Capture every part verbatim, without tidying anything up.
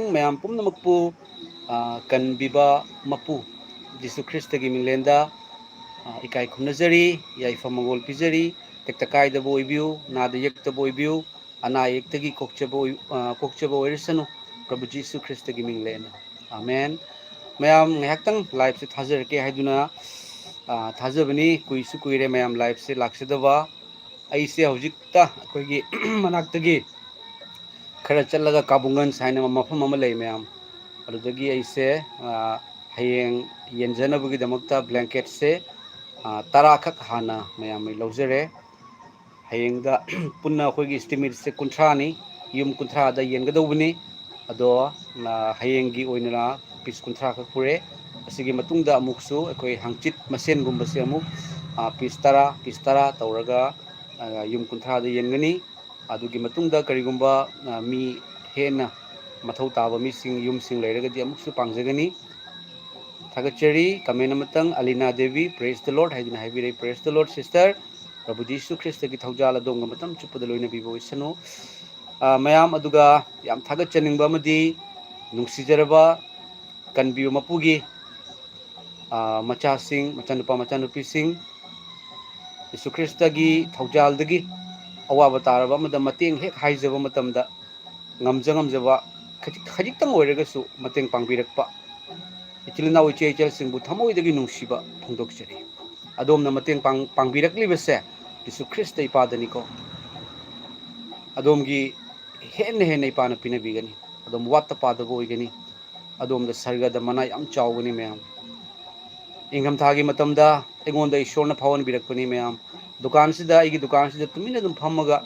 ꯃꯌꯥꯝ ꯄꯨꯝꯅꯃꯛꯄꯨ, ꯑ, ꯀꯟꯕꯤꯕ ꯃꯄꯨ ꯖꯤꯁꯨ ꯈ꯭ꯔꯤꯁꯇꯒꯤ ꯃꯤꯡꯂꯦꯟꯗ, ꯑ, ꯏꯀꯥꯏ ꯈꯨꯝꯅꯖꯔꯤ, ꯌꯥꯏꯐ ꯃꯪꯒꯣꯜ ꯄꯤꯖꯔꯤ꯫ ꯇꯦꯛꯇ ꯀꯥꯏꯗꯕ ꯑꯣꯏꯕꯤꯌꯨ, ꯅꯥꯗ ꯌꯦꯛꯇꯕ ꯑꯣꯏꯕꯤꯌꯨ, ꯑꯅꯥ ꯑꯌꯦꯛꯇꯒꯤ ꯀꯣꯛꯆꯕ ꯑꯣꯏ-, ꯑ, ꯀꯣꯛꯆꯕ ꯑꯣꯏꯔꯁꯅꯨ, ꯄ꯭ꯔꯚꯨ ꯖꯤꯁꯨ ꯈ꯭ꯔꯤꯁꯇꯒꯤ ꯃꯤꯡꯂꯦꯟꯗ꯫ ꯑꯥꯃꯦꯟ꯫ ꯃꯌꯥꯝ ꯉꯥꯏꯍꯥꯛꯇꯪ liveꯁꯦ ꯊꯥꯖꯔꯛꯀꯦ ꯍꯥꯏꯗꯨꯅ, ꯑ, ꯊꯥꯖꯕꯅꯤ꯫ ꯀꯨꯏꯁꯨ ꯀꯨꯏꯔꯦ ꯃꯌꯥꯝ liveꯁꯦ ꯂꯥꯛꯆꯗꯕ꯫ ꯑꯩꯁꯦ ꯍꯧꯖꯤꯛꯇ ꯑꯩꯈꯣꯏꯒꯤ ꯃꯅꯥꯛꯇꯒꯤ ꯈꯔ ꯆꯠꯂꯒ ꯀꯥꯕꯨꯡꯒꯟꯖ ꯍꯥꯏꯅ ꯃꯐꯝ ꯑꯃ ꯂꯩ ꯃꯌꯥꯝ, ꯑꯗꯨꯗꯒꯤ ꯑꯩꯁꯦ, ꯑ, ꯍꯌꯦꯡ ꯌꯦꯟꯖꯅꯕꯒꯤꯗꯃꯛꯇ blanketꯁꯦ, ꯑ, ꯇꯔꯥ ꯈꯛ ꯍꯥꯟꯅ ꯃꯌꯥꯝ ꯑꯩ ꯂꯧꯖꯔꯦ꯫ ꯍꯌꯦꯡꯗ ꯄꯨꯟꯅ ꯑꯩꯈꯣꯏꯒꯤ estimateꯁꯦ ꯀꯨꯟꯊ꯭ꯔꯥꯅꯤ, ꯌꯨꯝ ꯀꯨꯟꯊ꯭ꯔꯥꯗ ꯌꯦꯟꯒꯗꯧꯕꯅꯤ꯫ ꯑꯗꯣ, ꯑ, ꯍꯌꯦꯡꯒꯤ ꯑꯣꯏꯅ piece ꯀꯨꯟꯊ꯭ꯔꯥ ꯈꯛ ꯄꯨꯔꯦ꯫ ꯑꯁꯤꯒꯤ ꯃꯇꯨꯡꯗ ꯑꯃꯨꯛꯁꯨ ꯑꯩꯈꯣꯏ ꯍꯪꯆꯤꯠ ꯃꯁꯦꯟꯒꯨꯝꯕꯁꯦ ꯑꯃꯨꯛ, ꯑ, piece ꯇꯔꯥ, piece ꯇꯔꯥ ꯇꯧꯔꯒ, ꯑ, ꯌꯨꯝ ꯀꯨꯟꯊ꯭ꯔꯥꯗ ꯌꯦꯟꯒꯅꯤ꯫ ꯑꯗꯨꯒꯤ ꯃꯇꯨꯡꯗ ꯀꯔꯤꯒꯨꯝꯕ, ꯑ, ꯃꯤ ꯍꯦꯟꯅ ꯃꯊꯧ ꯇꯥꯕ ꯃꯤꯁꯤꯡ, ꯌꯨꯝꯁꯤꯡ ꯂꯩꯔꯒꯗꯤ ꯑꯃꯨꯛꯁꯨ ꯄꯥꯡꯖꯒꯅꯤ꯫ ꯊꯥꯒꯠꯆꯔꯤ꯫ Comment ꯑꯃꯇꯪ, ꯑꯂꯤꯅꯥ ꯗꯦꯕꯤ, "Praise the Lord" ꯍꯥꯏꯗꯨꯅ ꯍꯥꯏꯕꯤꯔꯛꯏ꯫ Praise the Lord sister꯫ ꯄ꯭ꯔꯚꯨ ꯖꯤꯁꯨ ꯈ꯭ꯔꯤꯁꯇꯒꯤ ꯊꯧꯖꯥꯜ ꯑꯗꯣꯝꯒ ꯃꯇꯝ ꯆꯨꯞꯄꯗ ꯂꯣꯏꯅꯕꯤꯕ ꯑꯣꯏꯁꯅꯨ꯫ ꯑ, ꯃꯌꯥꯝ ꯑꯗꯨꯒ ꯌꯥꯝ ꯊꯥꯒꯠꯆꯅꯤꯡꯕ ꯑꯃꯗꯤ ꯅꯨꯡꯁꯤꯖꯔꯕ ꯀꯟꯕꯤꯌꯨ ꯃꯄꯨꯒꯤ, ꯑ, ꯃꯆꯥꯁꯤꯡ, ꯃꯆꯥꯅꯨꯄꯥ, ꯃꯆꯥꯅꯨꯄꯤꯁꯤꯡ, ꯖꯤꯁꯨ ꯈ꯭ꯔꯤꯁꯇꯒꯤ ꯊꯧꯖꯥꯜꯗꯒꯤ ꯑꯋꯥꯕ ꯇꯥꯔꯕ ꯑꯃꯗ ꯃꯇꯦꯡ ꯍꯦꯛ ꯍꯥꯏꯖꯕ ꯃꯇꯝꯗ ꯉꯝꯖ ꯉꯝꯖꯕ ꯈꯖꯤꯛ-, ꯈꯖꯤꯛꯇꯪ ꯑꯣꯏꯔꯒꯁꯨ ꯃꯇꯦꯡ ꯄꯥꯡꯕꯤꯔꯛꯄ ꯏꯆꯤꯜ ꯏꯅꯥꯎ ꯏꯆꯦ ꯏꯆꯜꯁꯤꯡꯕꯨ ꯊꯃꯣꯏꯗꯒꯤ ꯅꯨꯡꯁꯤꯕ ꯐꯣꯡꯗꯣꯛꯆꯔꯤ꯫ ꯑꯗꯣꯝꯅ ꯃꯇꯦꯡ ꯄꯥꯡ-, ꯄꯥꯡꯕꯤꯔꯛꯂꯤꯕꯁꯦ ꯖꯤꯁꯨ ꯈ꯭ꯔꯤꯁꯇ ꯏꯄꯥꯗꯅꯤꯀꯣ꯫ ꯑꯗꯣꯝꯒꯤ ꯍꯦꯟꯅ ꯍꯦꯟꯅ ꯏꯄꯥꯅ ꯄꯤꯅꯕꯤꯒꯅꯤ꯫ ꯑꯗꯣꯝ ꯋꯥꯠꯇ ꯄꯥꯗꯕ ꯑꯣꯏꯒꯅꯤ꯫ ꯑꯗꯣꯝꯗ ꯁꯔꯒꯗ ꯃꯅꯥ ꯌꯥꯝ ꯆꯥꯎꯒꯅꯤ ꯃꯌꯥꯝ꯫ ꯏꯪꯊꯝꯊꯥꯒꯤ ꯃꯇꯝꯗ ꯑꯩꯉꯣꯟꯗ ꯏꯁꯣꯔꯅ ꯐꯥꯎꯍꯟꯕꯤꯔꯛꯄꯅꯤ ꯃꯌꯥꯝ꯫ ꯗꯨꯀꯥꯟꯁꯤꯗ, ꯑꯩꯒꯤ ꯗꯨꯀꯥꯟꯁꯤꯗ ꯇꯨꯃꯤꯟꯅ ꯑꯗꯨꯝ ꯐꯝꯃꯒ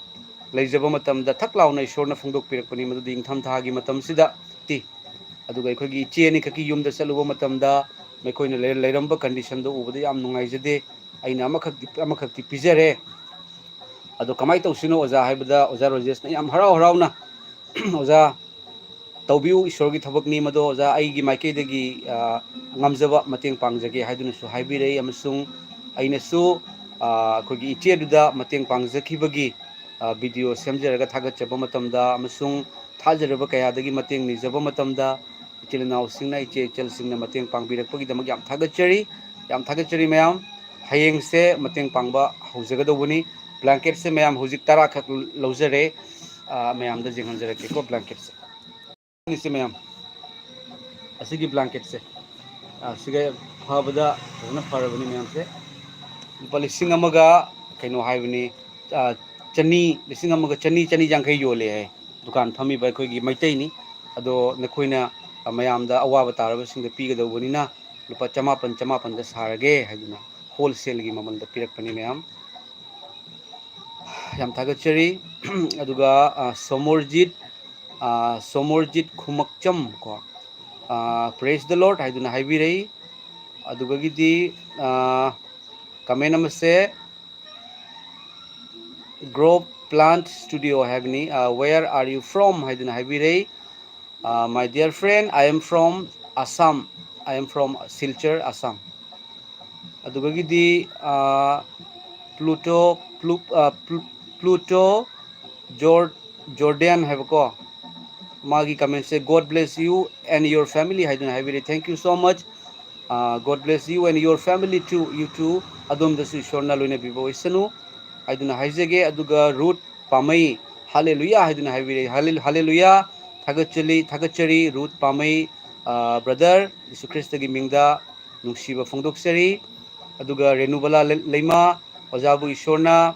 ꯂꯩꯖꯕ ꯃꯇꯝꯗ ꯊꯛ ꯂꯥꯎꯅ ꯏꯁꯣꯔꯅ ꯐꯣꯡꯗꯣꯛꯄꯤꯔꯛꯄꯅꯤ꯫ ꯃꯗꯨꯗꯤ ꯏꯪꯊꯝꯊꯥꯒꯤ ꯃꯇꯝꯁꯤꯗ ꯇꯤ꯫ ꯑꯗꯨꯒ ꯑꯩꯈꯣꯏꯒꯤ ꯏꯆꯦ ꯑꯅꯤꯈꯛꯀꯤ ꯌꯨꯝꯗ ꯆꯠꯂꯨꯕ ꯃꯇꯝꯗ ꯃꯈꯣꯏꯅ ꯂꯩ-, ꯂꯩꯔꯝꯕ conditionꯗꯣ ꯎꯕꯗ ꯌꯥꯝ ꯅꯨꯡꯉꯥꯏꯖꯗꯦ꯫ ꯑꯩꯅ ꯑꯃꯈꯛꯇꯤ, ꯑꯃꯈꯛꯇꯤ ꯄꯤꯖꯔꯦ꯫ ꯑꯗꯣ ꯀꯃꯥꯏꯅ ꯇꯧꯁꯤꯅꯣ ꯑꯣꯖꯥ ꯍꯥꯏꯕꯗ, ꯑꯣꯖꯥ ꯔꯣꯖꯦꯁꯅ ꯌꯥꯝ ꯍꯔꯥꯎ ꯍꯔꯥꯎꯅ, "ꯑꯣꯖꯥ, ꯇꯧꯕꯤꯌꯨ, ꯏꯁꯣꯔꯒꯤ ꯊꯕꯛꯅꯤ ꯃꯗꯣ, ꯑꯣꯖꯥ, ꯑꯩꯒꯤ ꯃꯥꯏꯀꯩꯗꯒꯤ, ꯑ, ꯉꯝꯖꯕ ꯃꯇꯦꯡ ꯄꯥꯡꯖꯒꯦ" ꯍꯥꯏꯗꯨꯅꯁꯨ ꯍꯥꯏꯕꯤꯔꯛꯏ꯫ ꯑꯃꯁꯨꯡ ꯑꯩꯅꯁꯨ, ꯑ, ꯑꯩꯈꯣꯏꯒꯤ ꯏꯆꯦꯗꯨꯗ ꯃꯇꯦꯡ ꯄꯥꯡꯖꯈꯤꯕꯒꯤ, ꯑ, video ꯁꯦꯝꯖꯔꯒ ꯊꯥꯒꯠꯆꯕ ꯃꯇꯝꯗ ꯑꯃꯁꯨꯡ ꯋꯥꯖꯔꯕ ꯀꯌꯥꯗꯒꯤ ꯃꯇꯦꯡ ꯅꯤꯖꯕ ꯃꯇꯝꯗ ꯏꯆꯤꯜ ꯏꯅꯥꯎꯁꯤꯡꯅ, ꯏꯆꯦ ꯏꯆꯜꯁꯤꯡꯅ ꯃꯇꯦꯡ ꯄꯥꯡꯕꯤꯔꯛꯄꯒꯤꯗꯃꯛ ꯌꯥꯝ ꯊꯥꯒꯠꯆꯔꯤ꯫ ꯌꯥꯝ ꯊꯥꯒꯠꯆꯔꯤ ꯃꯌꯥꯝ꯫ ꯍꯌꯦꯡꯁꯦ ꯃꯇꯦꯡ ꯄꯥꯡꯕ ꯍꯧꯖꯒꯗꯧꯕꯅꯤ꯫ ꯕ꯭ꯂꯥꯡꯀꯦꯠꯁꯦ ꯃꯌꯥꯝ ꯍꯧꯖꯤꯛ ꯇꯔꯥꯈꯛ ꯂꯧꯖꯔꯦ꯫ ꯑ, ꯃꯌꯥꯝꯗ ꯌꯦꯡꯍꯟꯖꯔꯛꯀꯦꯀꯣ ꯕ꯭ꯂꯥꯡꯀꯦꯠꯁꯦ꯫ ꯁꯦ ꯃꯌꯥꯝ, ꯑꯁꯤꯒꯤ ꯕ꯭ꯂꯥꯡꯀꯦꯠꯁꯦ, ꯑ, ꯁꯤꯒ ꯐꯕꯗ ꯐꯖꯅ ꯐꯔꯕꯅꯤ ꯃꯌꯥꯝꯁꯦ꯫ ꯂꯨꯄꯥ ꯂꯤꯁꯤꯡ ꯑꯃꯒ ꯀꯩꯅꯣ ꯍꯥꯏꯕꯅꯤ, ꯑ, ꯆꯅꯤ, ꯂꯤꯁꯤꯡ ꯑꯃꯒ ꯆꯅꯤ, ꯆꯅꯤ ꯌꯥꯡꯈꯩ ꯌꯣꯜꯂꯦ ꯍꯥꯏ ꯗꯨꯀꯥꯟ ꯐꯝꯃꯤꯕ ꯑꯩꯈꯣꯏꯒꯤ ꯃꯩꯇꯩꯅꯤ꯫ ꯑꯗꯣ ꯅꯈꯣꯏꯅ, ꯑ, ꯃꯌꯥꯝꯗ ꯑꯋꯥꯕ ꯇꯥꯔꯕꯁꯤꯡꯗ ꯄꯤꯒꯗꯧꯕꯅꯤꯅ ꯂꯨꯄꯥ ꯆꯃꯥꯄꯟ, ꯆꯃꯥꯄꯟꯗ ꯁꯥꯔꯒꯦ ꯍꯥꯏꯗꯨꯅ ꯍꯣꯜꯁꯦꯜꯒꯤ ꯃꯃꯜꯗ ꯄꯤꯔꯛꯄꯅꯤ ꯃꯌꯥꯝ꯫ ꯌꯥꯝ ꯊꯥꯒꯠꯆꯔꯤ꯫ ꯑꯗꯨꯒ, ꯑ, ꯁꯣꯃꯣꯔꯖꯤꯠ, ꯑ, ꯁꯣꯃꯣꯔꯖꯤꯠ ꯈꯨꯃꯛꯆꯝ ꯀꯣ, ꯑ, "Praise the Lord" ꯍꯥꯏꯗꯨꯅ ꯍꯥꯏꯕꯤꯔꯛꯏ꯫ ꯑꯗꯨꯗꯒꯤꯗꯤ, ꯑ, ꯀꯃꯦꯟ ꯑꯃꯁꯦ "Grow Plant Studio" ꯍꯥꯏꯕꯅꯤ, ꯑ, "Where are you from?" ꯍꯥꯏꯗꯨꯅ ꯍꯥꯏꯕꯤꯔꯛꯏ꯫ ꯑ, "My dear friend, I am from Assam. I am from Silchar, Assam." ꯑꯗꯨꯗꯒꯤꯗꯤ, ꯑ, ꯄ꯭ꯂꯨꯇꯣ, ꯄ꯭ꯂꯨ-, ꯑ, ꯄ꯭ꯂꯨ-, ꯄ꯭ꯂꯨꯇꯣ ꯖꯣꯔ-, ꯖꯣꯔꯗꯦꯟ ꯍꯥꯏꯕꯀꯣ, ꯃꯥꯒꯤ ꯀꯃꯦꯟꯁꯦ, "God bless you and your family" ꯍꯥꯏꯗꯨꯅ ꯍꯥꯏꯕꯤꯔꯦ꯫ Thank you so much. ꯑ, "God bless you and your family too, you too." ꯑꯗꯣꯝꯗꯁꯨ ꯏꯁꯣꯔꯅ ꯂꯣꯏꯅꯕꯤꯕ ꯑꯣꯏꯁꯅꯨ ꯍꯥꯏꯗꯨꯅ ꯍꯥꯏꯖꯒꯦ꯫ ꯑꯗꯨꯒ ꯔꯨꯠ ꯄꯥꯃꯩ, "ꯍꯥꯂꯦꯂꯨꯌꯥ" ꯍꯥꯏꯗꯨꯅ ꯍꯥꯏꯕꯤꯔꯦ꯫ ꯍꯥꯂꯦ-, ꯍꯥꯂꯦꯂꯨꯌꯥ꯫ ꯊꯥꯒꯠꯆꯔꯤ, ꯊꯥꯒꯠꯆꯔꯤ ꯔꯨꯠ ꯄꯥꯃꯩ, ꯑ, ꯕ꯭ꯔꯗꯔ, ꯌꯤꯁꯨ ꯈ꯭ꯔꯤꯁꯇꯒꯤ ꯃꯤꯡꯗ ꯅꯨꯡꯁꯤꯕ ꯐꯣꯡꯗꯣꯛꯆꯔꯤ꯫ ꯑꯗꯨꯒ ꯔꯦꯅꯨꯕꯂꯥ ꯂꯩ-, ꯂꯩꯃ, "ꯑꯣꯖꯥꯕꯨ ꯏꯁꯣꯔꯅ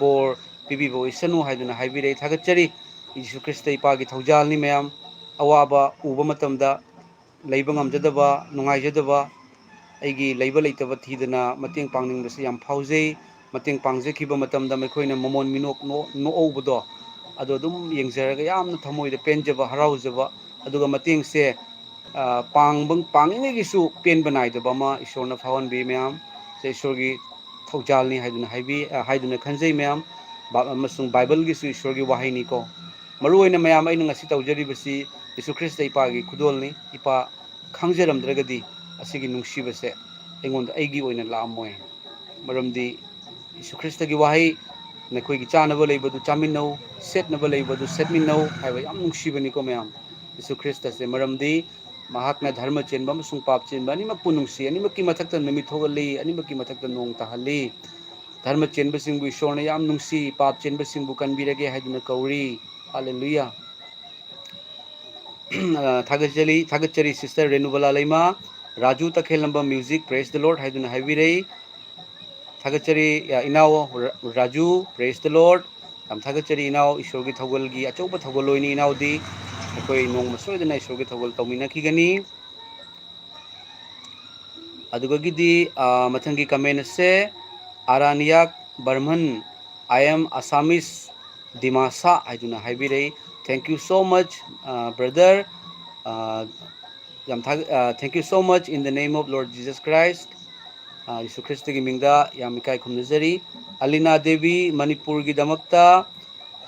ꯕꯣꯔ ꯄꯤꯕꯤꯕ ꯑꯣꯏꯁꯅꯨ" ꯍꯥꯏꯗꯨꯅ ꯍꯥꯏꯕꯤꯔꯛꯏ꯫ ꯊꯥꯒꯠꯆꯔꯤ꯫ ꯌꯤꯁꯨ ꯈ꯭ꯔꯤꯁꯇ ꯏꯄꯥꯒꯤ ꯊꯧꯖꯥꯜꯅꯤ ꯃꯌꯥꯝ꯫ ꯑꯋꯥꯕ ꯎꯕ ꯃꯇꯝꯗ ꯂꯩꯕ ꯉꯝꯖꯗꯕ, ꯅꯨꯡꯉꯥꯏꯖꯗꯕ, ꯑꯩꯒꯤ ꯂꯩꯕ ꯂꯩꯇꯕ ꯊꯤꯗꯅ ꯃꯇꯦꯡ ꯄꯥꯡꯅꯤꯡꯕꯁꯤ ꯌꯥꯝ ꯐꯥꯎꯖꯩ꯫ ꯃꯇꯦꯡ ꯄꯥꯡꯖꯈꯤꯕ ꯃꯇꯝꯗ ꯃꯈꯣꯏꯅ ꯃꯃꯣꯟ ꯃꯤꯅꯣꯛ ꯅꯣꯛ-, ꯅꯣꯛꯍꯧꯕꯗꯣ, ꯑꯗꯣ ꯑꯗꯨꯝ ꯌꯦꯡꯖꯔꯒ ꯌꯥꯝꯅ ꯊꯃꯣꯏꯗ ꯄꯦꯟꯖꯕ, ꯍꯔꯥꯎꯖꯕ, ꯑꯗꯨꯒ ꯃꯇꯦꯡꯁꯦ, ꯑ, ꯄꯥꯡꯕ, ꯄꯥꯡꯉꯤꯉꯩꯒꯤꯁꯨ ꯄꯦꯟꯕ ꯅꯥꯏꯗꯕ ꯑꯃ ꯏꯁꯣꯔꯅ ꯐꯥꯎꯍꯟꯕꯤ ꯃꯌꯥꯝ꯫ ꯁꯦ ꯏꯁꯣꯔꯒꯤ ꯊꯧꯖꯥꯜꯅꯤ ꯍꯥꯏꯗꯨꯅ ꯍꯥꯏꯕꯤ, ꯑ, ꯍꯥꯏꯗꯨꯅ ꯈꯟꯖꯩ ꯃꯌꯥꯝ꯫ ꯕꯥ-, ꯑꯃꯁꯨꯡ ꯕꯥꯏꯕꯜꯒꯤꯁꯨ ꯏꯁꯣꯔꯒꯤ ꯋꯥꯍꯩꯅꯤꯀꯣ꯫ ꯃꯔꯨ ꯑꯣꯏꯅ ꯃꯌꯥꯝ, ꯑꯩꯅ ꯉꯁꯤ ꯇꯧꯖꯔꯤꯕꯁꯤ ꯌꯤꯁꯨ ꯈ꯭ꯔꯤꯁꯇ ꯏꯄꯥꯒꯤ ꯈꯨꯗꯣꯜꯅꯤ꯫ ꯏꯄꯥ ꯈꯪꯖꯔꯝꯗ꯭ꯔꯒꯗꯤ ꯑꯁꯤꯒꯤ ꯅꯨꯡꯁꯤꯕꯁꯦ ꯑꯩꯉꯣꯟꯗ, ꯑꯩꯒꯤ ꯑꯣꯏꯅ ꯂꯥꯛꯑꯝꯃꯣꯏ꯫ ꯃꯔꯝꯗꯤ ꯌꯤꯁꯨ ꯈ꯭ꯔꯤꯁꯇꯒꯤ ꯋꯥꯍꯩ, ꯅꯈꯣꯏꯒꯤ ꯆꯥꯅꯕ ꯂꯩꯕꯗꯨ ꯆꯥꯃꯤꯟꯅꯧ, ꯁꯦꯠꯅꯕ ꯂꯩꯕꯗꯨ ꯁꯦꯠꯃꯤꯟꯅꯧ" ꯍꯥꯏꯕ ꯌꯥꯝ ꯅꯨꯡꯁꯤꯕꯅꯤꯀꯣ ꯃꯌꯥꯝ꯫ ꯌꯤꯁꯨ ꯈ꯭ꯔꯤꯁꯇꯁꯦ, ꯃꯔꯝꯗꯤ ꯃꯍꯥꯛꯅ ꯙꯔꯃ ꯆꯦꯟꯕ ꯑꯃꯁꯨꯡ ꯄꯥꯞ ꯆꯦꯟꯕ ꯑꯅꯤꯃꯛꯄꯨ ꯅꯨꯡꯁꯤ, ꯑꯅꯤꯃꯛꯀꯤ ꯃꯊꯛꯇ ꯅꯨꯃꯤꯠ ꯊꯣꯛꯍꯜꯂꯤ, ꯑꯅꯤꯃꯛꯀꯤ ꯃꯊꯛꯇ ꯅꯣꯡ ꯇꯥꯍꯜꯂꯤ꯫ ꯙꯔꯃ ꯆꯦꯟꯕꯁꯤꯡꯕꯨ ꯏꯁꯣꯔꯅ ꯌꯥꯝ ꯅꯨꯡꯁꯤ, ꯄꯥꯞ ꯆꯦꯟꯕꯁꯤꯡꯕꯨ ꯀꯟꯕꯤꯔꯒꯦ ꯍꯥꯏꯗꯨꯅ ꯀꯧꯔꯤ꯫ ꯍꯥꯂꯦꯂꯨꯌꯥ꯫ ꯑ, ꯊꯥꯒꯠꯆꯔꯤ, ꯊꯥꯒꯠꯆꯔꯤ sister Renubala Leima, Raju ꯇꯈꯦꯜꯂꯝꯕꯝ music, praise the Lord ꯍꯥꯏꯗꯨꯅ ꯍꯥꯏꯕꯤꯔꯛꯏ꯫ ꯊꯥꯒꯠꯆꯔꯤ, ꯑ, ꯏꯅꯥꯎ ꯔ-, ꯔꯥꯖꯨ, praise the Lord꯫ ꯌꯥꯝ ꯊꯥꯒꯠꯆꯔꯤ ꯏꯅꯥꯎ, ꯏꯁꯣꯔꯒꯤ ꯊꯧꯒꯜꯒꯤ ꯑꯆꯧꯕ ꯊꯧꯒꯜꯂꯣꯏꯅꯤ ꯏꯅꯥꯎꯗꯤ꯫ ꯑꯩꯈꯣꯏ ꯅꯣꯡꯃ ꯁꯣꯏꯗꯅ ꯏꯁꯣꯔꯒꯤ ꯊꯧꯒꯜ ꯇꯧꯃꯤꯟꯅꯈꯤꯒꯅꯤ꯫ ꯑꯗꯨꯒꯒꯤꯗꯤ, ꯑ, ꯃꯊꯪꯒꯤ comment ꯑꯁꯦ ꯑꯔꯥꯅꯤꯌꯥꯛ Barman, "I am Assamese, Dimasa" ꯍꯥꯏꯗꯨꯅ ꯍꯥꯏꯕꯤꯔꯛꯏ꯫ Thank you so much, ꯑ, brother꯫ ꯑ, ꯌꯥꯝ ꯊꯥꯒ-, ꯑ, "Thank you so much in the name of Lord Jesus Christ"꯫ ꯑ, ꯌꯤꯁꯨ ꯈ꯭ꯔꯤꯁꯇꯒꯤ ꯃꯤꯡꯗ ꯌꯥꯝ ꯏꯀꯥꯏ ꯈꯨꯝꯅꯖꯔꯤ꯫ ꯑꯂꯤꯅꯥ ꯗꯦꯕꯤ, "ꯃꯅꯤꯄꯨꯔꯒꯤꯗꯃꯛꯇ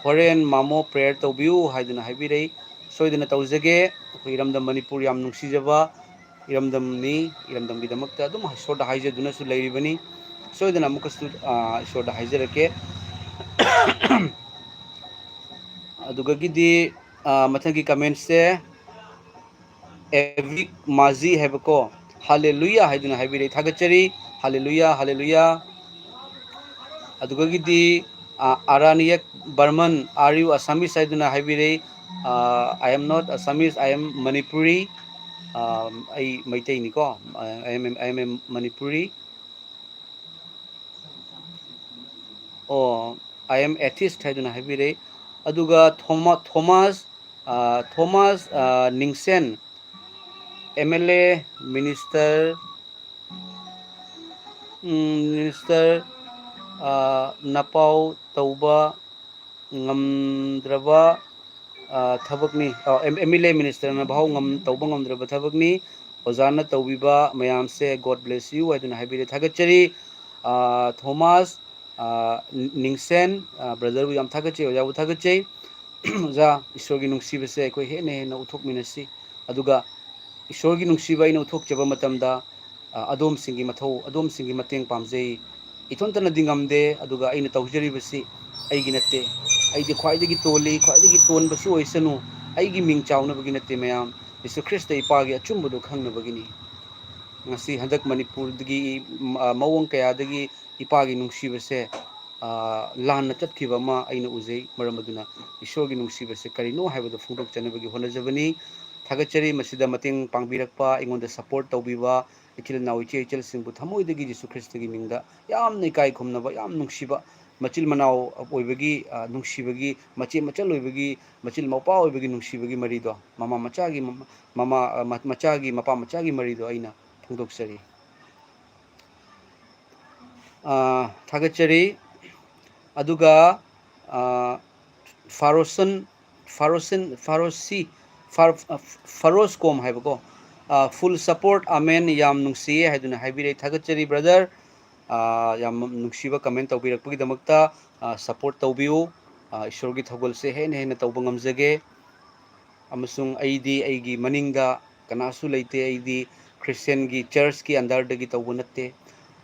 ꯍꯣꯔꯦꯟ ꯃꯥꯃꯣ prayer ꯇꯧꯕꯤꯌꯨ" ꯍꯥꯏꯗꯨꯅ ꯍꯥꯏꯕꯤꯔꯛꯏ꯫ ꯁꯣꯏꯗꯅ ꯇꯧꯖꯒꯦ꯫ ꯑꯩꯈꯣꯏ ꯏꯔꯝꯗꯝ ꯃꯅꯤꯄꯨꯔ ꯌꯥꯝ ꯅꯨꯡꯁꯤꯖꯕ ꯏꯔꯝꯗꯝꯅꯤ꯫ ꯏꯔꯝꯗꯝꯒꯤꯗꯃꯛꯇ ꯑꯗꯨꯝ ꯏꯁꯣꯔꯗ ꯍꯥꯏꯖꯗꯨꯅꯁꯨ ꯂꯩꯔꯤꯕꯅꯤ꯫ ꯁꯣꯏꯗꯅ ꯑꯃꯨꯛꯀꯁꯨ, ꯑ, ꯏꯁꯣꯔꯗ ꯍꯥꯏꯖꯔꯛꯀꯦ꯫ ꯑꯗꯨꯒꯒꯤꯗꯤ, ꯑ, ꯃꯊꯪꯒꯤ comment ꯁꯦ ꯑꯦꯚꯤꯛ ꯃꯥꯖꯤ ꯍꯥꯏꯕꯀꯣ, "ꯍꯥꯂꯦꯂꯨꯌꯥ" ꯍꯥꯏꯗꯨꯅ ꯍꯥꯏꯕꯤꯔꯛꯏ꯫ ꯊꯥꯒꯠꯆꯔꯤ꯫ ꯍꯥꯂꯦꯂꯨꯌꯥ, ꯍꯥꯂꯦꯂꯨꯌꯥ꯫ ꯑꯗꯨꯒꯒꯤꯗꯤ, ꯑ, ꯑꯔꯥꯅꯤꯌꯛ ꯕꯔꯃꯟ, "Are you Assamese?" ꯍꯥꯏꯗꯨꯅ ꯍꯥꯏꯕꯤꯔꯛꯏ꯫ ꯑ, "I am not Assamese, I am Manipuri"꯫ ꯑ, ꯑꯩ ꯃꯩꯇꯩꯅꯤꯀꯣ꯫ "I am, I am a Manipuri"꯫ ꯑꯣ, "I am atheist" ꯍꯥꯏꯗꯨꯅ ꯍꯥꯏꯕꯤꯔꯛꯏ꯫ ꯑꯗꯨꯒ ꯊꯣꯃꯥ-, ꯊꯣꯃꯥꯁ, ꯑ, ꯊꯣꯃꯥꯁ, ꯑ, ꯅꯤꯡꯁꯦꯟ, "M L A, minister, um, minister, ꯑ, ꯅꯄꯥꯎ ꯇꯧꯕ ꯉꯝꯗ꯭ꯔꯕ, ꯑ, ꯊꯕꯛꯅꯤ꯫ ꯑ, ꯑꯦꯝ-, ꯑꯦꯝ ꯑꯦꯜ ꯑꯦ ꯃꯤꯅꯤꯁꯇꯔꯅ ꯐꯥꯎ ꯉꯝ-, ꯇꯧꯕ ꯉꯝꯗ꯭ꯔꯕ ꯊꯕꯛꯅꯤ꯫ ꯑꯣꯖꯥꯅ ꯇꯧꯕꯤꯕ ꯃꯌꯥꯝꯁꯦ, "God bless you" ꯍꯥꯏꯗꯨꯅ ꯍꯥꯏꯕꯤꯔꯦ꯫ ꯊꯥꯒꯠꯆꯔꯤ, ꯑ, ꯊꯣꯃꯥꯁ, ꯑ, ꯅꯤꯡꯁꯦꯟ, ꯑ, brotherꯕꯨ ꯌꯥꯝ ꯊꯥꯒꯠꯆꯩ, ꯑꯣꯖꯥꯕꯨ ꯊꯥꯒꯠꯆꯩ꯫ ꯑꯣꯖꯥ, ꯏꯁꯣꯔꯒꯤ ꯅꯨꯡꯁꯤꯕꯁꯦ ꯑꯩꯈꯣꯏ ꯍꯦꯟꯅ ꯍꯦꯟꯅ ꯎꯠꯊꯣꯛꯃꯤꯟꯅꯁꯤ꯫ ꯑꯗꯨꯒ ꯏꯁꯣꯔꯒꯤ ꯅꯨꯡꯁꯤꯕ ꯑꯩꯅ ꯎꯠꯊꯣꯛꯆꯕ ꯃꯇꯝꯗ, ꯑ, ꯑꯗꯣꯝꯁꯤꯡꯒꯤ ꯃꯊꯧ, ꯑꯗꯣꯝꯁꯤꯡꯒꯤ ꯃꯇꯦꯡ ꯄꯥꯝꯖꯩ꯫ ꯏꯊꯣꯟꯇꯅꯗꯤ ꯉꯝꯗꯦ, ꯑꯗꯨꯒ ꯑꯩꯅ ꯇꯧꯖꯔꯤꯕꯁꯤ ꯑꯩꯒꯤ ꯅꯠꯇꯦ꯫ ꯑꯩꯗꯤ ꯈ꯭ꯋꯥꯏꯗꯒꯤ ꯇꯣꯜꯂꯤ, ꯈ꯭ꯋꯥꯏꯗꯒꯤ ꯇꯣꯟꯕꯁꯨ ꯑꯣꯏꯁꯅꯨ, ꯑꯩꯒꯤ ꯃꯤꯡ ꯆꯥꯎꯅꯕꯒꯤ ꯅꯠꯇꯦ ꯃꯌꯥꯝ, ꯌꯦꯁꯨ ꯈ꯭ꯔꯤꯁꯇ ꯏꯄꯥꯒꯤ ꯑꯆꯨꯝꯕꯗꯨ ꯈꯪꯅꯕꯒꯤꯅꯤ꯫ ꯉꯁꯤ ꯍꯟꯗꯛ ꯃꯅꯤꯄꯨꯔꯗꯒꯤ, ꯃ-, ꯃꯑꯣꯡ ꯀꯌꯥꯗꯒꯤ ꯏꯄꯥꯒꯤ ꯅꯨꯡꯁꯤꯕꯁꯦ, ꯑ, ꯂꯥꯟꯅ ꯆꯠꯈꯤꯕ ꯑꯃ ꯑꯩꯅ ꯎꯖꯩ꯫ ꯃꯔꯝ ꯑꯗꯨꯅ ꯏꯁꯣꯔꯒꯤ ꯅꯨꯡꯁꯤꯕꯁꯦ ꯀꯔꯤꯅꯣ ꯍꯥꯏꯕꯗꯨ ꯐꯣꯡꯗꯣꯛꯆꯅꯕꯒꯤ ꯍꯣꯠꯅꯖꯕꯅꯤ꯫ ꯊꯥꯒꯠꯆꯔꯤ ꯃꯁꯤꯗ ꯃꯇꯦꯡ ꯄꯥꯡꯕꯤꯔꯛꯄ, ꯑꯩꯉꯣꯟꯗ support ꯇꯧꯕꯤꯕ ꯏꯆꯤꯜ ꯏꯅꯥꯎ, ꯏꯆꯦ ꯏꯆꯜꯁꯤꯡꯕꯨ ꯊꯃꯣꯏꯗꯒꯤ ꯌꯦꯁꯨ ꯈ꯭ꯔꯤꯁꯇꯒꯤ ꯃꯤꯡꯗ ꯌꯥꯝꯅ ꯏꯀꯥꯏ ꯈꯨꯝꯅꯕ, ꯌꯥꯝ ꯅꯨꯡꯁꯤꯕ, ꯃꯆꯤꯜ ꯃꯅꯥꯎ ꯑꯣꯏꯕꯒꯤ, ꯑ, ꯅꯨꯡꯁꯤꯕꯒꯤ, ꯃꯆꯦ ꯃꯆꯜ ꯑꯣꯏꯕꯒꯤ, ꯃꯆꯤꯜ ꯃꯧꯄ꯭ꯋꯥ ꯑꯣꯏꯕꯒꯤ ꯅꯨꯡꯁꯤꯕꯒꯤ ꯃꯔꯤꯗꯣ, ꯃꯃꯥ ꯃꯆꯥꯒꯤ, ꯃꯃꯥ, ꯑ, ꯃ-, ꯃꯆꯥꯒꯤ, ꯃꯄꯥ ꯃꯆꯥꯒꯤ ꯃꯔꯤꯗꯣ ꯑꯩꯅ ꯐꯣꯡꯗꯣꯛꯆꯔꯤ꯫ ꯑ, ꯊꯥꯒꯠꯆꯔꯤ꯫ ꯑꯗꯨꯒ, ꯑ, ꯐꯥꯔꯣꯁꯟ, ꯐꯥꯔꯣꯁꯟ, ꯐꯥꯔꯣꯁꯤ, ꯐꯥꯔ-, ꯑ, ꯐꯥꯔꯣꯁ ꯀꯣꯝ ꯍꯥꯏꯕꯀꯣ, ꯑ, full support, ꯑꯃꯦꯟ, ꯌꯥꯝ ꯅꯨꯡꯁꯤꯌꯦ ꯍꯥꯏꯗꯨꯅ ꯍꯥꯏꯕꯤꯔꯛꯏ꯫ ꯊꯥꯒꯠꯆꯔꯤ brother꯫ ꯑ, ꯌꯥꯝ ꯅꯨꯡꯁꯤꯕ comment ꯇꯧꯕꯤꯔꯛꯄꯒꯤꯗꯃꯛꯇ, ꯑ, support ꯇꯧꯕꯤꯌꯨ꯫ ꯑ, ꯏꯁꯣꯔꯒꯤ ꯊꯧꯒꯜꯁꯦ ꯍꯦꯟꯅ ꯍꯦꯟꯅ ꯇꯧꯕ ꯉꯝꯖꯒꯦ꯫ ꯑꯃꯁꯨꯡ ꯑꯩꯗꯤ ꯑꯩꯒꯤ ꯃꯅꯤꯡꯗ ꯀꯅꯥꯁꯨ ꯂꯩꯇꯦ꯫ ꯑꯩꯗꯤ ꯈ꯭ꯔꯤꯁꯇꯤꯌꯟꯒꯤ churchꯀꯤ underꯗꯒꯤ ꯇꯧꯕ ꯅꯠꯇꯦ꯫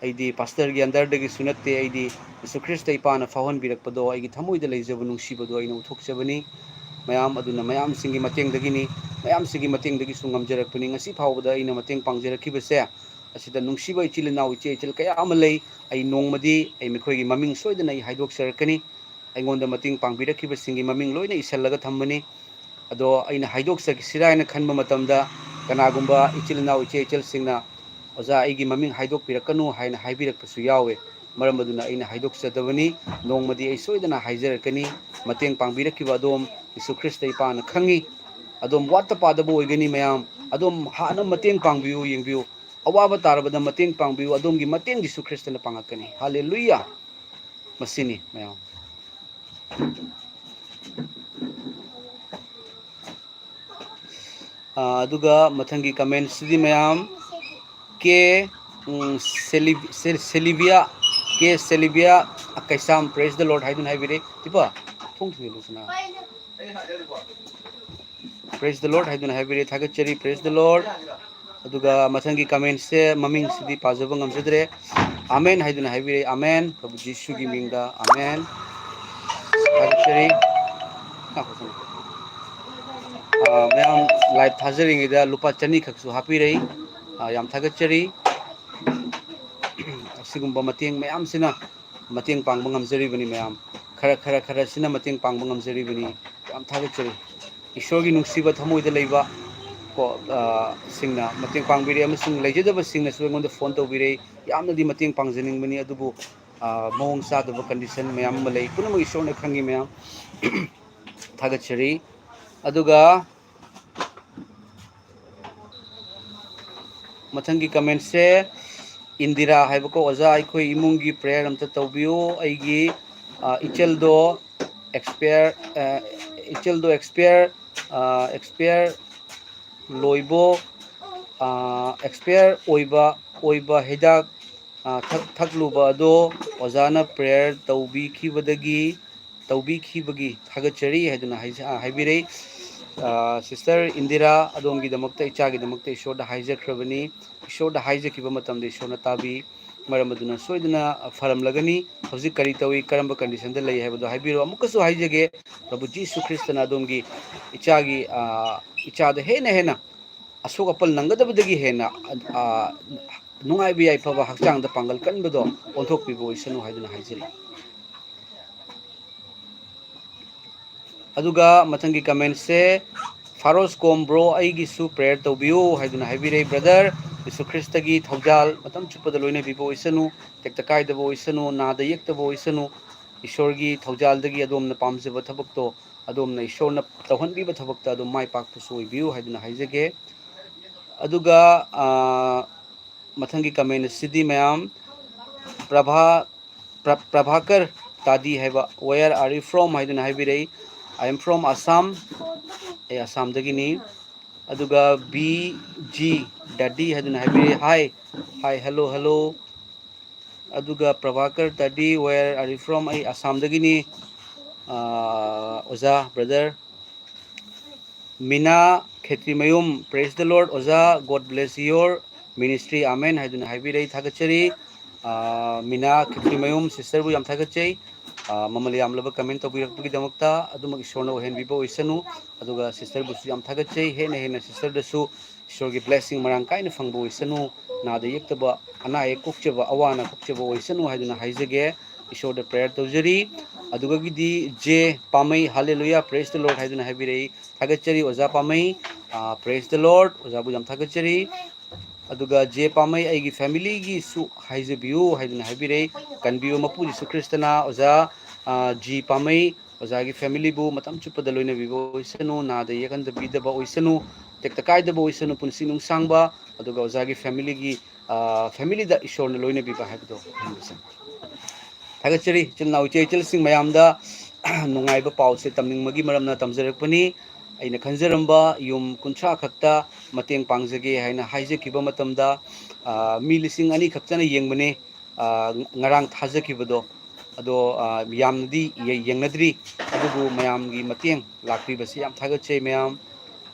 ꯑꯩꯗꯤ pastorꯒꯤ underꯗꯒꯤꯁꯨ ꯅꯠꯇꯦ꯫ ꯑꯩꯗꯤ ꯌꯦꯁꯨ ꯈ꯭ꯔꯤꯁꯇ ꯏꯄꯥꯅ ꯐꯥꯎꯍꯟꯕꯤꯔꯛꯄꯗꯣ, ꯑꯩꯒꯤ ꯊꯃꯣꯏꯗ ꯂꯩꯖꯕ ꯅꯨꯡꯁꯤꯕꯗꯣ ꯑꯩꯅ ꯎꯠꯊꯣꯛꯆꯕꯅꯤ꯫ ꯃꯌꯥꯝ ꯑꯗꯨꯅ ꯃꯌꯥꯝꯁꯤꯡꯒꯤ ꯃꯇꯦꯡꯗꯒꯤꯅꯤ, ꯃꯌꯥꯝꯁꯤꯡꯒꯤ ꯃꯇꯦꯡꯗꯒꯤꯁꯨ ꯉꯝꯖꯔꯛꯄꯅꯤ꯫ ꯉꯁꯤ ꯐꯥꯎꯕꯗ ꯑꯩꯅ ꯃꯇꯦꯡ ꯄꯥꯡꯖꯔꯛꯈꯤꯕꯁꯦ, ꯑꯁꯤꯗ ꯅꯨꯡꯁꯤꯕ ꯏꯆꯤꯜ ꯏꯅꯥꯎ, ꯏꯆꯦ ꯏꯆꯜ ꯀꯌꯥ ꯑꯃ ꯂꯩ꯫ ꯑꯩ ꯅꯣꯡꯃꯗꯤ ꯑꯩ ꯃꯈꯣꯏꯒꯤ ꯃꯃꯤꯡ ꯁꯣꯏꯗꯅ ꯑꯩ ꯍꯥꯏꯗꯣꯛꯆꯔꯛꯀꯅꯤ꯫ ꯑꯩꯉꯣꯟꯗ ꯃꯇꯦꯡ ꯄꯥꯡꯕꯤꯔꯛꯈꯤꯕꯁꯤꯡꯒꯤ ꯃꯃꯤꯡ ꯂꯣꯏꯅ ꯏꯁꯤꯜꯂꯒ ꯊꯝꯕꯅꯤ꯫ ꯑꯗꯣ ꯑꯩꯅ ꯍꯥꯏꯗꯣꯛꯆꯈꯤꯁꯤꯔꯥ ꯍꯥꯏꯅ ꯈꯟꯕ ꯃꯇꯝꯗ, ꯀꯅꯥꯒꯨꯝꯕ ꯏꯆꯤꯜ ꯏꯅꯥꯎ, ꯏꯆꯦ ꯏꯆꯜꯁꯤꯡꯅ, "ꯑꯣꯖꯥ, ꯑꯩꯒꯤ ꯃꯃꯤꯡ ꯍꯥꯏꯗꯣꯛꯄꯤꯔꯛꯀꯅꯨ" ꯍꯥꯏꯅ ꯍꯥꯏꯕꯤꯔꯛꯄꯁꯨ ꯌꯥꯎꯋꯦ꯫ ꯃꯔꯝ ꯑꯗꯨꯅ ꯑꯩꯅ ꯍꯥꯏꯗꯣꯛꯆꯗꯕꯅꯤ꯫ ꯅꯣꯡꯃꯗꯤ ꯑꯩ ꯁꯣꯏꯗꯅ ꯍꯥꯏꯖꯔꯛꯀꯅꯤ꯫ ꯃꯇꯦꯡ ꯄꯥꯡꯕꯤꯔꯛꯈꯤꯕ ꯑꯗꯣꯝ ꯌꯦꯁꯨ ꯈ꯭ꯔꯤꯁꯇ ꯏꯄꯥꯅ ꯈꯪꯉꯤ꯫ ꯑꯗꯣꯝ ꯋꯥꯠꯇ ꯄꯥꯗꯕ ꯑꯣꯏꯒꯅꯤ ꯃꯌꯥꯝ꯫ ꯑꯗꯣꯝ ꯍꯥꯟꯅ ꯃꯇꯦꯡ ꯄꯥꯡꯕꯤꯌꯨ, ꯌꯦꯡꯕꯤꯌꯨ꯫ ꯑꯋꯥꯕ ꯇꯥꯔꯕꯗ ꯃꯇꯦꯡ ꯄꯥꯡꯕꯤꯌꯨ꯫ ꯑꯗꯣꯝꯒꯤ ꯃꯇꯦꯡ ꯌꯦꯁꯨ ꯈ꯭ꯔꯤꯁꯇꯅ ꯄꯥꯡꯉꯛꯀꯅꯤ꯫ ꯍꯥꯂꯦꯂꯨꯌꯥ! ꯃꯁꯤꯅꯤ ꯃꯌꯥꯝ꯫ ꯑꯥ, ꯑꯗꯨꯒ ꯃꯊꯪꯒꯤ commentꯁꯤꯗꯤ ꯃꯌꯥꯝ ꯀꯦ, ꯎꯝ, ꯁꯦꯂꯤ-, ꯁꯦ-, ꯁꯦꯂꯤꯕꯤꯌꯥ, ꯀꯦ ꯁꯦꯂꯤꯕꯤꯌꯥ ꯀꯩꯁꯥꯝ, praise the Lord ꯍꯥꯏꯗꯨꯅ ꯍꯥꯏꯕꯤꯔꯦ꯫ ꯏꯄꯥ, ꯊꯣꯡ ꯊꯤꯡꯖꯤꯜꯂꯨꯁꯤꯅ꯫ Praise the Lord ꯍꯥꯏꯗꯨꯅ ꯍꯥꯏꯕꯤꯔꯦ꯫ ꯊꯥꯒꯠꯆꯔꯤ, praise the Lord꯫ ꯑꯗꯨꯒ ꯃꯊꯪꯒꯤ commentꯁꯦ ꯃꯃꯤꯡꯁꯤꯗꯤ ꯄꯥꯖꯕ ꯉꯝꯖꯗ꯭ꯔꯦ꯫ ꯑꯃꯦꯟ ꯍꯥꯏꯗꯨꯅ ꯍꯥꯏꯕꯤꯔꯛꯏ꯫ ꯑꯃꯦꯟ꯫ ꯄ꯭ꯔꯚꯨ ꯖꯤꯁꯨꯒꯤ ꯃꯤꯡꯗ ꯑꯃꯦꯟ꯫ ꯊꯥꯒꯠꯆꯔꯤ꯫ ꯉꯥꯏꯈꯣ, ꯉꯥꯏꯈꯣ꯫ ꯑ, ꯃꯌꯥꯝ ꯂꯥꯏꯚ ꯊꯥꯖꯔꯤꯉꯩꯗ ꯂꯨꯄꯥ ꯆꯅꯤ ꯈꯛꯁꯨ ꯍꯥꯞꯄꯤꯔꯛꯏ꯫ ꯑ, ꯌꯥꯝ ꯊꯥꯒꯠꯆꯔꯤ꯫ ꯑꯁꯤꯒꯨꯝꯕ ꯃꯇꯦꯡ ꯃꯌꯥꯝꯁꯤꯅ ꯃꯇꯦꯡ ꯄꯥꯡꯕ ꯉꯝꯖꯔꯤꯕꯅꯤ ꯃꯌꯥꯝ꯫ ꯈꯔ, ꯈꯔ, ꯈꯔꯁꯤꯅ ꯃꯇꯦꯡ ꯄꯥꯡꯕ ꯉꯝꯖꯔꯤꯕꯅꯤ꯫ ꯌꯥꯝ ꯊꯥꯒꯠꯆꯔꯤ꯫ ꯏꯁꯣꯔꯒꯤ ꯅꯨꯡꯁꯤꯕ ꯊꯃꯣꯏꯗ ꯂꯩꯕ ꯀꯣ, ꯑ, ꯁꯤꯡꯅ ꯃꯇꯦꯡ ꯄꯥꯡꯕꯤꯔꯦ, ꯑꯃꯁꯨꯡ ꯂꯩꯖꯗꯕꯁꯤꯡꯅꯁꯨ ꯑꯩꯉꯣꯟꯗ ꯐꯣꯟ ꯇꯧꯕꯤꯔꯦ꯫ ꯌꯥꯝꯅꯗꯤ ꯃꯇꯦꯡ ꯄꯥꯡꯖꯅꯤꯡꯕꯅꯤ, ꯑꯗꯨꯕꯨ, ꯑ, ꯃꯑꯣꯡ ꯆꯥꯗꯕ ꯀꯟꯗꯤꯁꯟ ꯃꯌꯥꯝ ꯑꯃ ꯂꯩ꯫ ꯄꯨꯝꯅꯃꯛ ꯏꯁꯣꯔꯅ ꯈꯪꯉꯤ ꯃꯌꯥꯝ꯫ ꯊꯥꯒꯠꯆꯔꯤ꯫ ꯑꯗꯨꯒ ꯃꯊꯪꯒꯤ ꯀꯃꯦꯟꯁꯦ ꯏꯟꯗꯤꯔꯥ ꯍꯥꯏꯕꯀꯣ, "ꯑꯣꯖꯥ, ꯑꯩꯈꯣꯏ ꯏꯃꯨꯡꯒꯤ ꯄ꯭ꯔꯦꯌꯔ ꯑꯝꯇ ꯇꯧꯕꯤꯌꯨ꯫ ꯑꯩꯒꯤ, ꯑ, ꯏꯆꯜꯗꯣ ꯑꯦꯛꯁꯄꯤꯌꯔ, ꯑ, ꯏꯆꯜꯗꯣ ꯑꯦꯛꯁꯄꯤꯌꯔ, ꯑ, ꯑꯦꯛꯁꯄꯤꯌꯔ ꯂꯣꯏꯕꯣ, ꯑ, ꯑꯦꯛꯁꯄꯤꯌꯔ ꯑꯣꯏꯕ, ꯑꯣꯏꯕ ꯍꯤꯗꯥꯛ, ꯑ, ꯊꯛ-, ꯊꯛꯂꯨꯕ ꯑꯗꯣ ꯑꯣꯖꯥꯅ ꯄ꯭ꯔꯦꯌꯔ ꯇꯧꯕꯤꯈꯤꯕꯗꯒꯤ, ꯇꯧꯕꯤꯈꯤꯕꯒꯤ ꯊꯥꯒꯠꯆꯔꯤ" ꯍꯥꯏꯗꯨꯅ ꯍꯥꯏꯖ-, ꯑ, ꯍꯥꯏꯕꯤꯔꯛꯏ꯫ ꯑ, ꯁꯤꯁꯇꯔ ꯏꯟꯗꯤꯔꯥ, ꯑꯗꯣꯝꯒꯤꯗꯃꯛꯇ, ꯏꯆꯥꯒꯤꯗꯃꯛꯇ ꯏꯁꯣꯔꯗ ꯍꯥꯏꯖꯈ꯭ꯔꯕꯅꯤ꯫ ꯏꯁꯣꯔꯗ ꯍꯥꯏꯖꯈꯤꯕ ꯃꯇꯝꯗ ꯏꯁꯣꯔꯅ ꯇꯥꯕꯤ꯫ ꯃꯔꯝ ꯑꯗꯨꯅ ꯁꯣꯏꯗꯅ ꯐꯔꯝꯂꯒꯅꯤ꯫ ꯍꯧꯖꯤꯛ ꯀꯔꯤ ꯇꯧꯏ, ꯀꯔꯝꯕ ꯀꯟꯗꯤꯁꯟꯗ ꯂꯩ ꯍꯥꯏꯕꯗꯣ ꯍꯥꯏꯕꯤꯔꯣ꯫ ꯑꯃꯨꯛꯀꯁꯨ ꯍꯥꯏꯖꯒꯦ, ꯄ꯭ꯔꯚꯨ ꯖꯤꯁꯨ ꯈ꯭ꯔꯤꯁꯇꯅ ꯑꯗꯣꯝꯒꯤ ꯏꯆꯥꯒꯤ, ꯑ, ꯏꯆꯥꯗ ꯍꯦꯟꯅ ꯍꯦꯟꯅ ꯑꯁꯣꯛ ꯑꯄꯜ ꯅꯪꯒꯗꯕꯗꯒꯤ ꯍꯦꯟꯅ, ꯑ, ꯅꯨꯡꯉꯥꯏꯕ ꯌꯥꯏꯐꯕ, ꯍꯛꯆꯥꯡꯗ ꯄꯥꯡꯒꯜ ꯀꯟꯕꯗꯣ ꯑꯣꯟꯊꯣꯛꯄꯤꯕ ꯑꯣꯏꯁꯅꯨ ꯍꯥꯏꯗꯨꯅ ꯍꯥꯏꯖꯔꯤ꯫ ꯑꯗꯨꯒ ꯃꯊꯪꯒꯤ ꯀꯃꯦꯟꯁꯦ, "ꯐꯥꯔꯣꯁ ꯀꯣꯝ ꯕ꯭ꯔꯣ, ꯑꯩꯒꯤꯁꯨ ꯄ꯭ꯔꯦꯌꯔ ꯇꯧꯕꯤꯌꯨ" ꯍꯥꯏꯗꯨꯅ ꯍꯥꯏꯕꯤꯔꯛꯏ꯫ ꯕ꯭ꯔꯗꯔ, ꯌꯤꯁꯨ ꯈ꯭ꯔꯤꯁꯇꯒꯤ ꯊꯧꯖꯥꯜ ꯃꯇꯝ ꯆꯨꯞꯄꯗ ꯂꯣꯏꯅꯕꯤꯕ ꯑꯣꯏꯁꯅꯨ, ꯇꯦꯛꯇ ꯀꯥꯏꯗꯕ ꯑꯣꯏꯁꯅꯨ, ꯅꯥꯗ ꯌꯦꯛꯇꯕ ꯑꯣꯏꯁꯅꯨ꯫ ꯏꯁꯣꯔꯒꯤ ꯊꯧꯖꯥꯜꯗꯒꯤ ꯑꯗꯣꯝꯅ ꯄꯥꯝꯖꯕ ꯊꯕꯛꯇꯣ ꯑꯗꯣꯝꯅ ꯏꯁꯣꯔꯅ ꯇꯧꯍꯟꯕꯤꯕ ꯊꯕꯛꯇ ꯑꯗꯨꯝ ꯃꯥꯏ ꯄꯥꯛꯄꯁꯨ ꯑꯣꯏꯕꯤꯌꯨ ꯍꯥꯏꯗꯨꯅ ꯍꯥꯏꯖꯒꯦ꯫ ꯑꯗꯨꯒ, ꯑ, ꯃꯊꯪꯒꯤ ꯀꯃꯦꯟ ꯑꯁꯤꯗꯤ ꯃꯌꯥꯝ, ꯄ꯭ꯔꯚꯥ-, ꯄ꯭ꯔ-, ꯄ꯭ꯔꯚꯥꯀꯔ ꯇꯥꯗꯤ ꯍꯥꯏꯕ, "Where are you from?" ꯍꯥꯏꯗꯨꯅ ꯍꯥꯏꯕꯤꯔꯛꯏ꯫ "I am from Assam." ꯑꯩ ꯑꯁꯥꯝꯗꯒꯤꯅꯤ꯫ ꯑꯗꯨꯒ ꯕꯤ ꯖꯤ ꯗꯥꯗꯤ ꯍꯥꯏꯗꯨꯅ ꯍꯥꯏꯕꯤꯔꯛꯏ꯫ "Hi, hi, hello, hello." ꯑꯗꯨꯒ ꯄ꯭ꯔꯚꯥꯀꯔ ꯇꯥꯗꯤ, "Where are you from?" ꯑꯩ ꯑꯁꯥꯝꯗꯒꯤꯅꯤ꯫ ꯑꯥ, ꯑꯣꯖꯥ, brother. Meena Khetrimayum, "Praise the Lord, ꯑꯣꯖꯥ, God bless your ministry, Amen" ꯍꯥꯏꯗꯨꯅ ꯍꯥꯏꯕꯤꯔꯛꯏ, ꯊꯥꯒꯠꯆꯔꯤ꯫ ꯑꯥ, ꯃꯤꯅꯥ ꯈꯦꯇ꯭ꯔꯤꯃꯌꯨꯝ, sisterꯕꯨ ꯌꯥꯝ ꯊꯥꯒꯠꯆꯩ꯫ ꯑꯥ, ꯃꯃꯜ ꯌꯥꯝꯂꯕ comment ꯇꯧꯕꯤꯔꯛꯄꯒꯤꯗꯃꯛꯇ꯫ ꯑꯗꯨꯃꯛ ꯏꯁꯣꯔꯅ ꯑꯣꯏꯍꯟꯕꯤꯕ ꯑꯣꯏꯁꯅꯨ꯫ ꯑꯗꯨꯒ sisterꯕꯨꯁꯨ ꯌꯥꯝ ꯊꯥꯒꯠꯆꯩ꯫ ꯍꯦꯟꯅ ꯍꯦꯟꯅ sisterꯗꯁꯨ ꯏꯁꯣꯔꯒꯤ blessing ꯃꯔꯥꯡ ꯀꯥꯏꯅ ꯐꯪꯕ ꯑꯣꯏꯁꯅꯨ꯫ ꯅꯥꯗ ꯌꯦꯛꯇꯕ, ꯑꯅꯥ ꯑꯌꯦꯛ ꯀꯣꯛꯆꯕ, ꯑꯋꯥ ꯑꯅꯥ ꯀꯣꯛꯆꯕ ꯑꯣꯏꯁꯅꯨ ꯍꯥꯏꯗꯨꯅ ꯍꯥꯏꯖꯒꯦ꯫ ꯏꯁꯣꯔꯗ prayer ꯇꯧꯖꯔꯤ꯫ ꯑꯗꯨꯒꯒꯤꯗꯤ J ꯄꯥꯃꯩ, Hallelujah, praise the Lord ꯍꯥꯏꯗꯨꯅ ꯍꯥꯏꯕꯤꯔꯛꯏ꯫ ꯊꯥꯒꯠꯆꯔꯤ ꯑꯣꯖꯥ ꯄꯥꯃꯩ꯫ ꯑꯥ, praise the Lord, ꯑꯣꯖꯥꯕꯨ ꯌꯥꯝ ꯊꯥꯒꯠꯆꯔꯤ꯫ ꯑꯗꯨꯒ ꯖꯦ ꯄꯥꯃꯩ, ꯑꯩꯒꯤ familyꯒꯤꯁꯨ ꯍꯥꯏꯖꯕꯤꯌꯨ ꯍꯥꯏꯗꯨꯅ ꯍꯥꯏꯕꯤꯔꯛꯏ꯫ ꯀꯟꯕꯤꯌꯨ ꯃꯄꯨ ꯖꯤꯁꯨ ꯈ꯭ꯔꯤꯁꯇꯅ꯫ ꯑꯣꯖꯥ, ꯑꯥ, ꯖꯤ ꯄꯥꯃꯩ, ꯑꯣꯖꯥꯒꯤ familyꯕꯨ ꯃꯇꯝ ꯆꯨꯞꯄꯗ ꯂꯣꯏꯅꯕꯤꯕ ꯑꯣꯏꯁꯅꯨ, ꯅꯥꯗ ꯌꯦꯛꯍꯟꯗꯕꯤꯗꯕ ꯑꯣꯏꯁꯅꯨ, ꯇꯦꯛꯇ ꯀꯥꯏꯗꯕ ꯑꯣꯏꯁꯅꯨ, ꯄꯨꯟꯁꯤ ꯅꯨꯡꯁꯥꯡꯕ꯫ ꯑꯗꯨꯒ ꯑꯣꯖꯥꯒꯤ familyꯒꯤ, ꯑꯥ, familyꯗ ꯏꯁꯣꯔꯅ ꯂꯣꯏꯅꯕꯤꯕ ꯍꯥꯏꯕꯗꯣ ꯑꯣꯏꯍꯟꯕꯤꯁꯅꯨ꯫ ꯊꯥꯒꯠꯆꯔꯤ ꯏꯆꯤꯜ ꯏꯅꯥꯎ ꯏꯆꯦ ꯏꯆꯜꯁꯤꯡ ꯃꯌꯥꯝꯗ꯫ ꯅꯨꯡꯉꯥꯏꯕ ꯄꯥꯎꯁꯦ ꯇꯝꯅꯤꯡꯕꯒꯤ ꯃꯔꯝꯅ ꯇꯝꯖꯔꯛꯄꯅꯤ꯫ ꯑꯩꯅ ꯈꯟꯖꯔꯝꯕ ꯌꯨꯝ ꯀꯨꯟꯊ꯭ꯔꯥ ꯈꯛꯇ ꯃꯇꯦꯡ ꯄꯥꯡꯖꯒꯦ ꯍꯥꯏꯅ ꯍꯥꯏꯖꯈꯤꯕ ꯃꯇꯝꯗ, ꯑ, ꯃꯤ ꯂꯤꯁꯤꯡ ꯑꯅꯤ ꯈꯛꯇꯅ ꯌꯦꯡꯕꯅꯤ, ꯑ, ꯉꯔꯥꯡ ꯊꯥꯖꯈꯤꯕꯗꯣ꯫ ꯑꯗꯣ, ꯑ, ꯌꯥꯝꯅꯗꯤ ꯌꯦ-, ꯌꯦꯡꯅꯗ꯭ꯔꯤ, ꯑꯗꯨꯕꯨ ꯃꯌꯥꯝꯒꯤ ꯃꯇꯦꯡ ꯂꯥꯛꯄꯤꯕꯁꯤ ꯌꯥꯝ ꯊꯥꯒꯠꯆꯩ ꯃꯌꯥꯝ꯫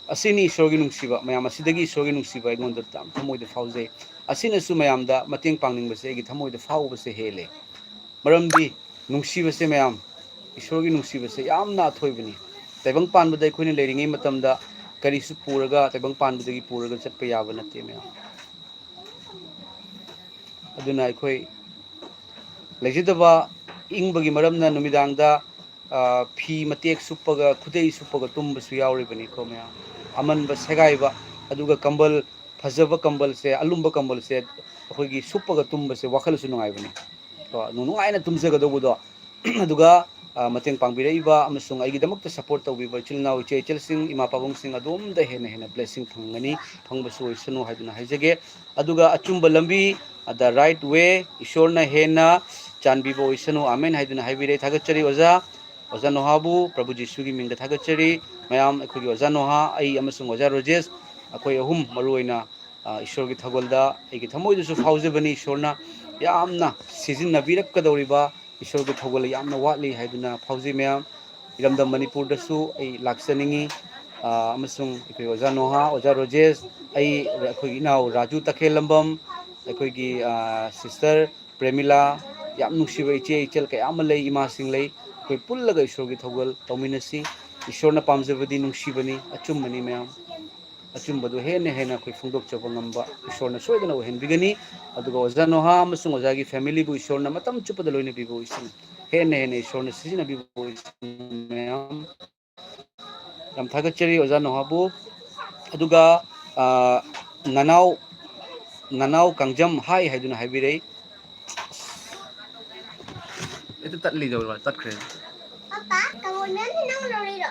ꯑꯁꯤꯅꯤ ꯏꯁꯣꯔꯒꯤ ꯅꯨꯡꯁꯤꯕ, ꯃꯌꯥꯝ ꯑꯁꯤꯗꯒꯤ ꯏꯁꯣꯔꯒꯤ ꯅꯨꯡꯁꯤꯕ ꯑꯩꯉꯣꯟꯗ ꯌꯥꯝ ꯊꯃꯣꯏꯗ ꯐꯥꯎꯖꯩ꯫ ꯑꯁꯤꯅꯁꯨ ꯃꯌꯥꯝꯗ ꯃꯇꯦꯡ ꯄꯥꯡꯅꯤꯡꯕꯁꯦ ꯑꯩꯒꯤ ꯊꯃꯣꯏꯗ ꯐꯥꯎꯕꯁꯦ ꯍꯦꯜꯂꯦ꯫ ꯃꯔꯝꯗꯤ ꯅꯨꯡꯁꯤꯕꯁꯦ ꯃꯌꯥꯝ, ꯏꯁꯣꯔꯒꯤ ꯅꯨꯡꯁꯤꯕꯁꯦ ꯌꯥꯝꯅ ꯑꯊꯣꯏꯕꯅꯤ꯫ ꯇꯥꯏꯕꯪ ꯄꯥꯟꯕꯗ ꯑꯩꯈꯣꯏꯅ ꯂꯩꯔꯤꯉꯩ ꯃꯇꯝꯗ ꯀꯔꯤꯁꯨ ꯄꯨꯔꯒ, ꯇꯥꯏꯕꯪ ꯄꯥꯟꯕꯗꯒꯤ ꯄꯨꯔꯒ ꯆꯠꯄ ꯌꯥꯕ ꯅꯠꯇꯦ ꯃꯌꯥꯝ꯫ ꯑꯗꯨꯅ ꯑꯩꯈꯣꯏ ꯂꯩꯖꯗꯕ, ꯏꯪꯕꯒꯤ ꯃꯔꯝꯅ ꯅꯨꯃꯤꯗꯥꯡꯗ, ꯑ, ꯐꯤ ꯃꯇꯦꯛ ꯁꯨꯞꯄꯒ, ꯈꯨꯗꯩ ꯁꯨꯞꯄꯒ ꯇꯨꯝꯕꯁꯨ ꯌꯥꯎꯔꯤꯕꯅꯤꯀꯣ ꯃꯌꯥꯝ꯫ ꯑꯃꯟꯕ ꯁꯦꯒꯥꯏꯕ, ꯑꯗꯨꯒ ꯀꯝꯕꯜ, ꯐꯖꯕ ꯀꯝꯕꯜꯁꯦ, ꯑꯂꯨꯝꯕ ꯀꯝꯕꯜꯁꯦ ꯑꯩꯈꯣꯏꯒꯤ ꯁꯨꯞꯄꯒ ꯇꯨꯝꯕꯁꯦ ꯋꯥꯈꯜꯁꯨ ꯅꯨꯡꯉꯥꯏꯕꯅꯤ꯫ ꯀꯣ, ꯅꯨꯡ-, ꯅꯨꯡꯉꯥꯏꯅ ꯇꯨꯝꯖꯒꯗꯧꯕꯗꯣ꯫ ꯑꯗꯨꯒ, ꯑ, ꯃꯇꯦꯡ ꯄꯥꯡꯕꯤꯔꯛꯏꯕ ꯑꯃꯁꯨꯡ ꯑꯩꯒꯤꯗꯃꯛꯇ support ꯇꯧꯕꯤꯕ ꯏꯆꯤꯜ ꯏꯅꯥꯎ, ꯏꯆꯦ ꯏꯆꯜꯁꯤꯡ, ꯏꯃꯥ ꯄꯥꯕꯨꯡꯁꯤꯡ ꯑꯗꯣꯝꯗ ꯍꯦꯟꯅ ꯍꯦꯟꯅ blessing ꯐꯪꯒꯅꯤ, ꯐꯪꯕꯁꯨ ꯑꯣꯏꯁꯅꯨ ꯍꯥꯏꯗꯨꯅ ꯍꯥꯏꯖꯒꯦ꯫ ꯑꯗꯨꯒ ꯑꯆꯨꯝꯕ ꯂꯝꯕꯤ, the right way, ꯏꯁꯣꯔꯅ ꯍꯦꯟꯅ ꯆꯥꯟꯕꯤꯕ ꯑꯣꯏꯁꯅꯨ, ꯑꯃꯦꯟ ꯍꯥꯏꯗꯨꯅ ꯍꯥꯏꯕꯤꯔꯦ꯫ ꯊꯥꯒꯠꯆꯔꯤ ꯑꯣꯖꯥ꯫ ꯑꯣꯖꯥ ꯅꯣꯍꯥꯕꯨ ꯄ꯭ꯔꯚꯨ ꯖꯤꯁꯨꯒꯤ ꯃꯤꯡꯗ ꯊꯥꯒꯠꯆꯔꯤ꯫ ꯃꯌꯥꯝ, ꯑꯩꯈꯣꯏꯒꯤ ꯑꯣꯖꯥ ꯅꯣꯍꯥ, ꯑꯩ ꯑꯃꯁꯨꯡ ꯑꯣꯖꯥ ꯔꯣꯖꯦꯁ, ꯑꯩꯈꯣꯏ ꯑꯍꯨꯝ ꯃꯔꯨ ꯑꯣꯏꯅ, ꯑ, ꯏꯁꯣꯔꯒꯤ ꯊꯧꯒꯜꯗ ꯑꯩꯒꯤ ꯊꯃꯣꯏꯗꯁꯨ ꯐꯥꯎꯖꯕꯅꯤ꯫ ꯏꯁꯣꯔꯅ ꯌꯥꯝꯅ ꯁꯤꯖꯤꯟꯅꯕꯤꯔꯛꯀꯗꯧꯔꯤꯕ ꯏꯁꯣꯔꯒꯤ ꯊꯧꯒꯜ ꯌꯥꯝꯅ ꯋꯥꯠꯂꯤ ꯍꯥꯏꯗꯨꯅ ꯐꯥꯎꯖꯩ ꯃꯌꯥꯝ꯫ ꯏꯔꯝꯗꯝ ꯃꯅꯤꯄꯨꯔꯗꯁꯨ ꯑꯩ ꯂꯥꯛꯆꯅꯤꯡꯉꯤ꯫ ꯑ, ꯑꯃꯁꯨꯡ ꯑꯩꯈꯣꯏ ꯑꯣꯖꯥ ꯅꯣꯍꯥ, ꯑꯣꯖꯥ ꯔꯣꯖꯦꯁ, ꯑꯩ, ꯑꯩꯈꯣꯏꯒꯤ ꯏꯅꯥꯎ ꯔꯥꯖꯨ ꯇꯈꯦꯜꯂꯝꯕꯝ, ꯑꯩꯈꯣꯏꯒꯤ ꯁꯤꯁꯇꯔ ꯄ꯭ꯔꯦꯃꯤꯂꯥ, ꯌꯥꯝ ꯅꯨꯡꯁꯤꯕ ꯏꯆꯦ ꯏꯆꯜ ꯀꯌꯥ ꯑꯃ ꯂꯩ, ꯏꯃꯥꯁꯤꯡ ꯂꯩ꯫ ꯑꯩꯈꯣꯏ ꯄꯨꯜꯂꯒ ꯏꯁꯣꯔꯒꯤ ꯊꯧꯒꯜ ꯇꯧꯃꯤꯟꯅꯁꯤ꯫ ꯏꯁꯣꯔꯅ ꯄꯥꯝꯖꯕꯗꯤ ꯅꯨꯡꯁꯤꯕꯅꯤ, ꯑꯆꯨꯝꯕꯅꯤ ꯃꯌꯥꯝ꯫ ꯑꯆꯨꯝꯕꯗꯨ ꯍꯦꯟꯅ ꯍꯦꯟꯅ ꯑꯩꯈꯣꯏ ꯐꯣꯡꯗꯣꯛꯆꯕ ꯉꯝꯕ ꯏꯁꯣꯔꯅ ꯁꯣꯏꯗꯅ ꯑꯣꯏꯍꯟꯕꯤꯒꯅꯤ꯫ ꯑꯗꯨꯒ ꯑꯣꯖꯥ ꯅꯣꯍꯥ ꯑꯃꯁꯨꯡ ꯑꯣꯖꯥꯒꯤ ꯐꯦꯃꯤꯂꯤꯕꯨ ꯏꯁꯣꯔꯅ ꯃꯇꯝ ꯆꯨꯞꯄꯗ ꯂꯣꯏꯅꯕꯤꯕ ꯑꯣꯏꯁꯅꯨ꯫ ꯍꯦꯟꯅ ꯍꯦꯟꯅ ꯏꯁꯣꯔꯅ ꯁꯤꯖꯤꯟꯅꯕꯤꯕ ꯑꯣꯏꯁꯅꯨ ꯃꯌꯥꯝ꯫ ꯌꯥꯝ ꯊꯥꯒꯠꯆꯔꯤ ꯑꯣꯖꯥ ꯅꯣꯍꯥꯕꯨ꯫ ꯑꯗꯨꯒ ꯅꯅꯥꯎ ꯅꯅꯥꯎ ꯀꯥꯡꯖꯝ ꯍꯥꯏ ꯍꯥꯏꯗꯨꯅ ꯍꯥꯏꯕꯤꯔꯛꯏ꯫ ꯑꯦ, ꯇꯠꯂꯤꯗꯧꯔꯣ? ꯇꯠꯈ꯭ꯔꯦ꯫ ꯄꯥꯄꯥ, ꯀꯥꯡꯉꯧ ꯃꯌꯥꯝꯁꯦ ꯅꯪ ꯂꯧꯔꯤꯔꯣ?